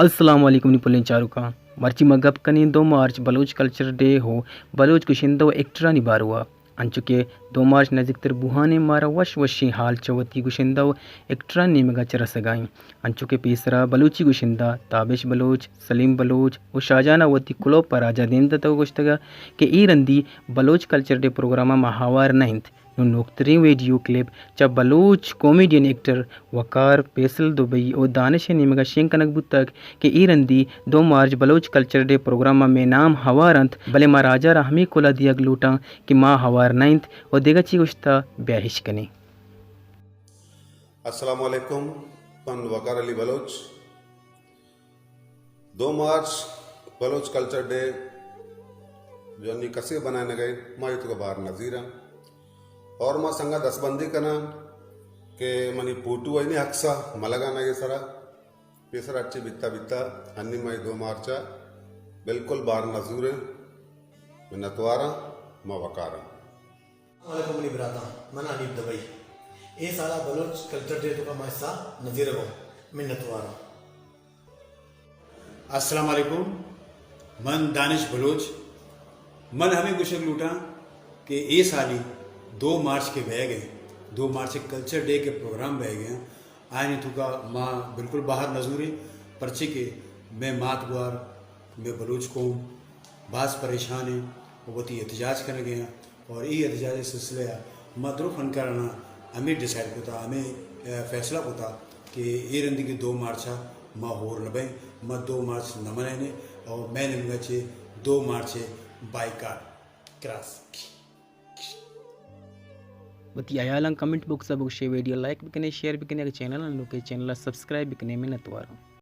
السلام علیکم نی پلیں چاروکاں۔ مرچی ما گپ کنیں دو مارچ بلوچ کلچر ڈے ہو بلوچ گشندہ و ایکٹرانی باروا۔ انچو کہ دو مارچ نزیکتر بوہانیں، مارا وش وشیں حال چہ وتی گشندہ و ایکٹرانی نیمگا چہ رسگائیں۔ انچو کہ پیسرا بلوچی گشندہ تابش بلوچ، سلیم بلوچ و شاہجہانا وتی کلوپ پہ راجا دیم دتگ و گوشتگا کہ اے رندی بلوچ کلچر ڈے پروگراما ما ہوار نہ انت۔ نوں نوکتریں ویڈیو کلپ چہ بلوچ کامیڈین ایکٹر وقار، فیصل دبئی و دانش ء نیمگا شنگ کنگ بوتگ کہ اے رندی دو مارچ بلوچ کلچر ڈے پروگرام ء مئے نام ہوار انت، بلے ما راجا را ہمے کلہ دیگ لوٹاں کہ ما ہوار نہ انت و دگہ چی گوشتہ، بیا اش کنیں۔ السلام علیکم، من وقار علی بلوچ۔ دو مارچ بلوچ کلچر ڈے جو انی کسے بنائینگ ء، ما اے توکا بار نزیراں۔ اور ما سنگا دستبندی کناں کہ منی پوٹو اینی عکسا ملگا نہ اے سرا، پیسر اچے بیتا بیتا، انی ما اے دو مارچا بالکل بار نزوریں۔ منتواراں، ما وقاراں۔ السلام علیکم منی براتاں، من حنیف دبئی۔ اے سالا بلوچ کلچر ڈے توکا ما حصہ نزیرگوں۔ منتواراں۔ السلام علیکم، من دانش بلوچ۔ من ہمے گوشگ لوٹاں کہ اے سالی دو مارچ کے بئیگ ء، دو مارچ کلچر ڈے کے پروگرام بئیگ ء، آیانی توکا ما بالکل بہر نزوریں، پرچے کہ مئے مات گوار، مئے بلوچ قوم باز پریشان ایں و وتی احتجاج کنگ ء آں۔ اور اے احتجاج ء سلسلہ ء ما درو فنکاراناں ہمے ڈیسائیڈ کتا، ہمے، ء، فیصلہ کتا کہ اے رندی کہ دو مارچ ء ما ہور نہ بئیں، ما دو مارچ نہ منائینیں اور مئے نیمگا چہ دو مارچ ء بائیکاٹ کراس۔ وتی ہیالاں کمنٹ باکس ء بگوشے، ویڈیو لائک بکنے، شیئر بکنے، اگہ چینل ء نوکے چینل ء سبسکرائب بکنے، منتواراں۔